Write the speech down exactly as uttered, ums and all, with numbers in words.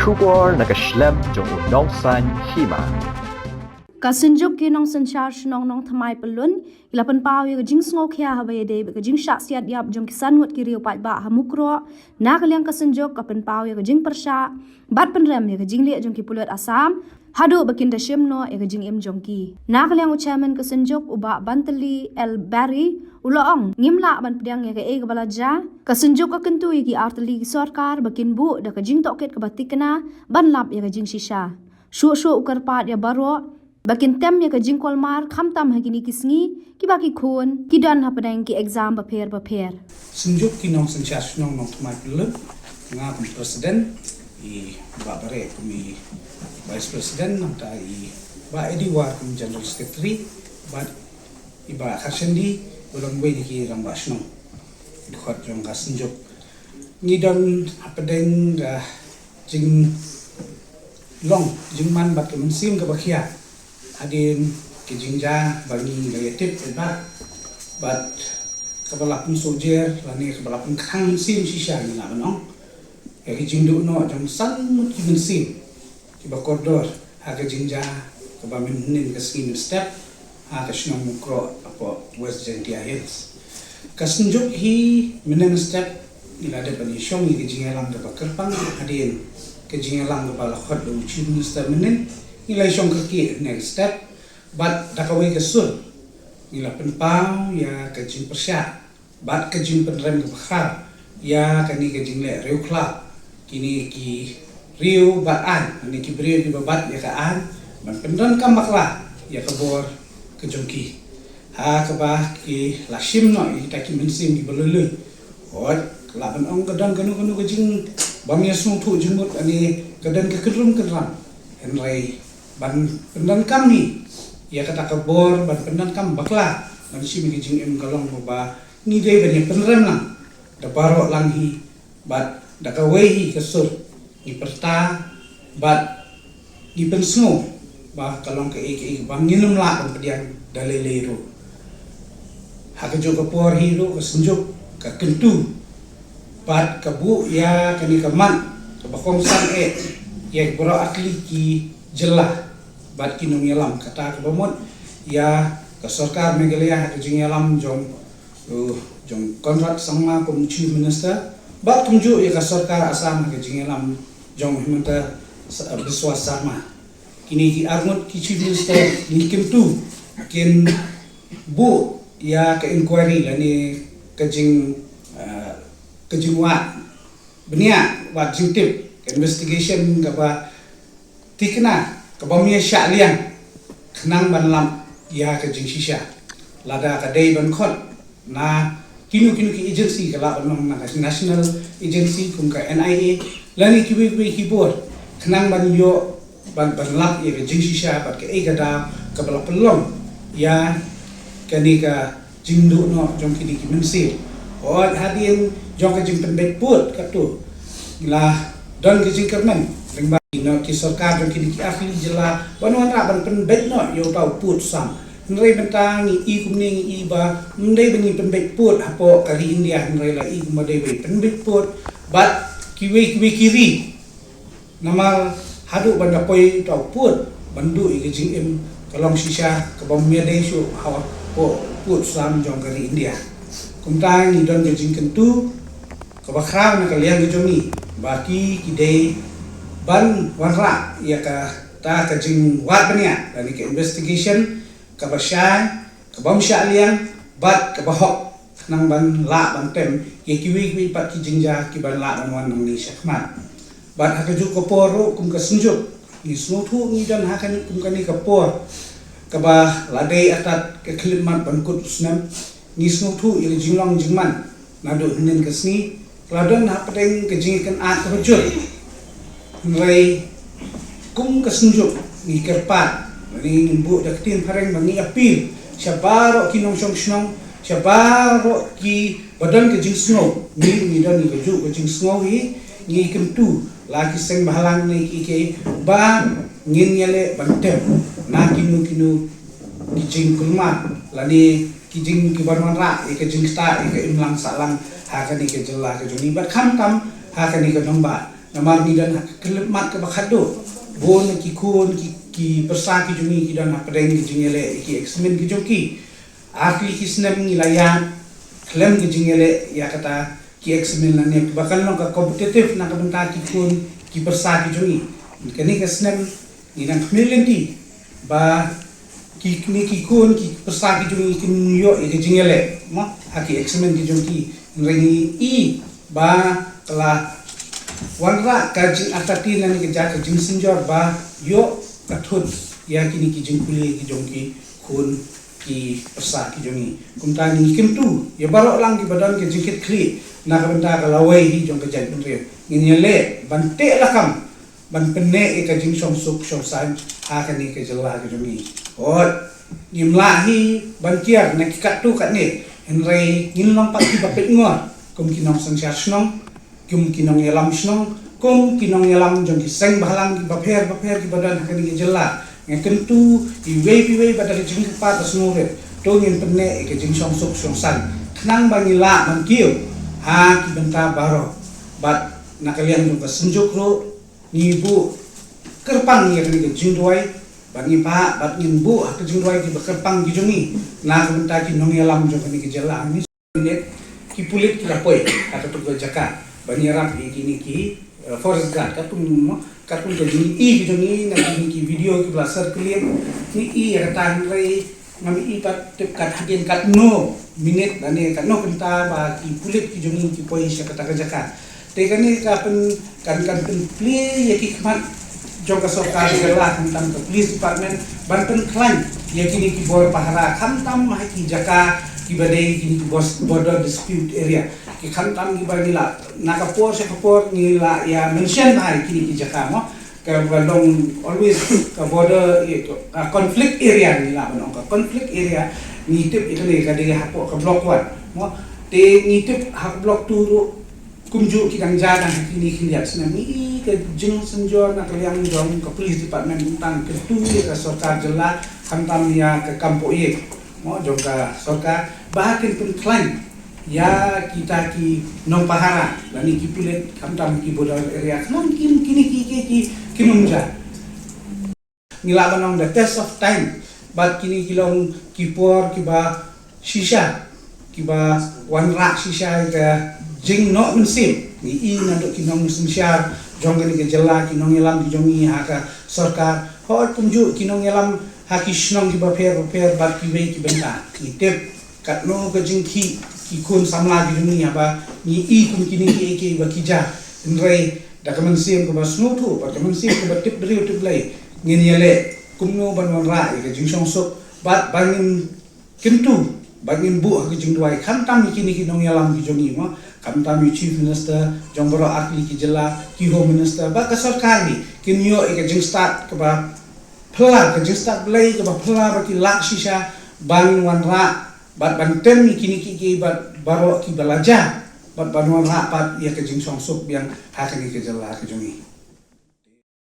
Khubor na ka shlem jong u Nongsaiñ Hima. Ka Synjuk ki Nongsynshar Shnong Nongthymmai Pyllun ki la pynpaw ïa ka jingsngewkhia haba ïadei bad ka jingshah siat ïap jong ki san ngut ki riew paidbah ha Mukroh. Na ka liang ka Synjuk ka pynpaw ïa ka jingpyrshah bad pynrem ïa ka jingleh jong ki pulit Assam haduh ba kin da shim noh ïa ka jingim jong ki. Na ka liang u Chairman ka Synjuk u Bah Bantylli L Barry u la ong, ngim lah ban pdiang ïa kaei kaba la jia. Ka Synjuk ka kyntu ïa ki artylli ki sorkar ba kin buh da ka jingtohkit kaba thikna ban lap ïa ka jingshisha. Shuh shuh u kyrpad ïa baroh ba kin tem ïa ka jingkolmar khamtam ha kine ki sngi kiba ki khun ki don hapdeng ki exam bapher bapher. Synjuk ki Nongsynshar Shnong Nongthymmai Pyllun, nga kum President, i Bah Bareh kum i Vice President, nangta i Bah Eddie War kum General Secretary, bad i Bah Kharshendi, ba long uwei na ki Rangbah Shnong dkhot jong ka Synjuk. Ngi don hapdeng ka jinglong jingman bad ka mynsiem kaba khia hadien ka jingjia ba ngi la ïatip ïa ka, bad kaba la pynsohjer lane kaba la pynkhrang mynsiem shisha, ngi lah ban ong, ïa ka jingduh noh jong san ngut ki mynsiem kiba kordor ha ka jingjia kaba mynhynnin ka sngi mynstep ha ka shnong Mukroh hapoh West Jaintia Hills. Ka Synjuk hi mynhynnin mynstep ngi la dep ban ïashong ïa ka jingïalam kaba kyrpang hadien ka jingïalam kaba la khot da u Chief Minister mynhynnin. Ngi la ïashong kyrkieh hynne ka step bad da kawei ka sur ngi la pynpaw ïa ka jingpyrshah bad ka jingpynrem kaba khraw ïa kane ka jingleh riewkhlaw, kine ki riew bad aiñ, kine ki briew kiba bat ïa ka aiñ, ban pyndonkam bakla ïa ka bor ka jong ki. Ha kaba ki la shim noh ïa kita ki mynsiem kiba lui lui. Hooid, lah ban ong ka don kano kano ka jingbym ïasngewthuh jingmut lane ka don ka kynrum kynram. Hynrei ban pyndonkam hi ïa kata ka bor ban pyndonkam bakla ban shim ïa ka jingim ka long kaba ngi dei ban ïa pynrem lang da baroh lang hi, bad da kawei hi ka sur ngi pyrta bad ngi pynsngew ba ka long kaei kaei ba ngin ym lah ban pdiang da lei lei ruh. Ha kajuh ka por hi ruh ka Synjuk ka kyntu bad ka buh ïa kane ka mat kaba kongsan eh ïa ki baroh artylli ki jylla bad ki nongïalam, kata kaba mut ïa ka sorkar Meghalaya ha ka jingïalam jong, uh, jong Conrad Sangma kum Chief Minister, bad kumjuh ïa ka sorkar Assam ha ka jingïalam jong Himanta Sa-, Biswa Sarma. Kine ki arngut ki Chief Minister ngi kyntu kin buh ïa ka inquiry lane ka jing, uh, ka jingwad bniah, wad jingtip, ka investigation kaba thikna, kabym ïa shah liang, khnang ban lap ïa ka jingshisha. Lada ka dei ban khot na kino kino ki agency, ka lah ban long na ka national agency kum ka N I A lane kiwei kiwei ki bor, khnang ban ïoh ban, ban lap ïa ka jingshisha bad kaei ka daw kaba la pynlong ïa kane ka jingduh noh jong kine ki mynsiem. Hooid, hadien jong ka jingpynbeit pud katto la don ka jingkyrmen lyngba ki sorkar jong kine ki artylli ki jylla ban wanrah ban pynbeit noh ïa uta u pud sam. Hynrei mynta ngi i kumne, ngi i ba ym dei ba ngi pynbeit pud hapoh ka ri India, hynrei la i kumba dei ba i pynbeit pud bad kiwei kiwei ki ri. Namar haduh ban da poi uta u pud ban duh ïa ka jingim ka long shisha, kabym ïadei shuh hapoh pud sam jong ka ri India. Kumta ngi don ka jingkyntu kaba khraw na ka liang ka jong ngi ba ki, ki dei ban wanrah ïa kata ka jingwad bniah lane ka investigation kaba shai, kabym shah liang bad kaba hok, khnang ban lah ban tem ïa kiwei kiwei pat ki jingjia kiban lah ban wan nangne shakhmat. Bad ha kajuh ka por ruh kum ka Synjuk ngi sngewthuh ngi don ha kane, kum kane ka por kaba la dei artat ka khyllipmat ban kut u snem. Ngi sngewthuh ïa ka jinglong jingman naduh hynnin ka sngi, la don hapdeng ka jingïakynad kaba jur. Hynrei kum ka Synjuk ngi kyrpad, ngi, ngi buh da ka ktien phareng ba ngi appeal sha baroh ki nongshong shnong, sha baroh kiba don ka jingsngew. Ngi, ngi don ïa kajuh ka jingsngew hi, ngi kyntu la ki seng bhalang ne kiei kiei ba ngin ïaleh ban tem na kino kino ki jingkulmar lane ki jing, kiban wanrah ïa ka jingktah ïa ka imlang sahlang ha kane ka jylla ka jong ngi bad khamtam ha kane ka nongbah. Namar ngi don ha ka khyllipmat kaba khatduh. Bun ki khun ki, ki pyrsa ki jong ngi ki don hapdeng ki jingïaleh ïa ki exam ki jong ki. Ar tylli ki snem ngi la ïaid khlem ki jingïaleh ïa kata ki exam nangne ba kan long ka competitive na ka bynta ki khun ki pyrsa ki jong ngi. Kane ka snem ngi nang khmih lynti ba kine ki khun ki pyrsa ki jong ngi kin ïoh ïa ka jingïaleh, mo, ha ki exam ki jong ki. Hynrei ngi i ba ka la wanrah ka jingartatien ne ka jaka jingsynjor ba ïoh ka thut ïa kine ki jingpule ki jong ki khun ki pyrsa ki jong ngi. Kumta ngi kyntu ïa baroh lang kiba don ka jingkitkhlieh na ka bynta ka lawei hi jong ka jaitbynriew. Ngin ïaleh ban teh lakam ban pynneh ïa ka jingshongsuk shongsaiñ ha kane ka jylla ka jong ngi. Hooid, ngim lah hi ban kiar na ki katto katne, hynrei ngin long pat kiba peit ngor kum ki nongsynshar shnong, kum ki nongïalam shnong, kum ki nongïalam jong ki seng bhalang kiba pher bapher kiba don ha kane ka jylla. Nga kyntu iwei pa iwei ba da ka jingkyrpad ba sngewrit, to ngin pynneh ïa ka jingshongsuk shongsaiñ khnang ba ngi lah ban kiew ha ki bynta baroh. Bad na ka liang jong ka synjuk ruh ngi buh kyrpang ïa kane ka jingduwai, bad ngi pah bad ngin buh ha ka jingduwai kiba kyrpang ki jong ngi na ka bynta ki nongïalam jong kane ka jylla. Ngi minit ki pulit ki la poi ha kato ka jaka ban ïarap ïa kine ki, eh, forest guard. Katkum, katkum ka jingi ki jong ngi na kine ki video kiba la circulate, ngi i ïa kata, hynrei ngam i pat tip kat hadien katno minit lane katno kynta ba ki pulit ki jong ngi ki poi sha kata ka jaka. Te kane ka pyn, kan, kan pynplie ïa ki khmat jong ka sorkar jylla, khamtam ka police department, ban pynkhlaiñ ïa kine ki bor pahara, khamtam ha ki jaka kiba dei kine ki bor-, border dispute area. Ki khamtam kiba ngi la, na ka por sha ka por ngi la ïa mention bha ïa kine ki jaka, mo. Kaba long always ka border, eh, ka conflict area ngi lah ban ong, ka conflict area. Ngi tip ïa kane ka dei hapoh ka block one, mo. Te ngi tip ha ka block two ruh kumjuh ki dang jia dang ha kine khyndiat snem. Ngi i ka jingsynjor na ka liang jong ka police department, tang kyntu ïa ka sorkar jylla, khamtam ïa ka kam pohïing, mo, jong ka sorkar ba kin pynkhlaiñ ïa kita ki nongpahara lane ki pulit, khamtam ki border area, khnang kin, kine ki, ki, ki, kin ym jia. Ngi lah ban ong the test of time, bad kine ki long ki por kiba shisha, kiba wanrah shisha ïa ka jingnoh mynsiem. Ngi i naduh ki nongsynshar jong kane ka jylla, ki nongïalam ki jong ngi ha ka sorkar, hooid kumjuh ki nongïalam ha ki shnong kiba pher bapher bad kiwei ki bynta. Ngi tip katno ka jingkhih ki khun samla ki jong ngi haba ngi i kum kine kiei kiei ba ki jia. Hynrei da ka mynsiem kaba sngewthuh bad ka mynsiem kaba tip briew tip Blei, ngin ïaleh kumno ban wanrah ïa ka jingshongsuk bad ba ngin kyntu, ba ngin buh ha ka jingduwai, khamtam ïa kine ki nongïalam ki jong ngi, mo, khamtam ïa u Chief Minister jong baroh ar tylli ki jylla, ki Home Minister bad ka sorkar hi, kin ïoh ïa ka jingstad kaba phylla, ka jingstad Blei kaba phylla ba ki lah shisha ban wanrah bad ban tem ïa kine kiei kiei bad baroh kiba la jia, bad ban wanrah pat ïa ka jingshongsuk biang ha kane ka jylla ka jong ngi.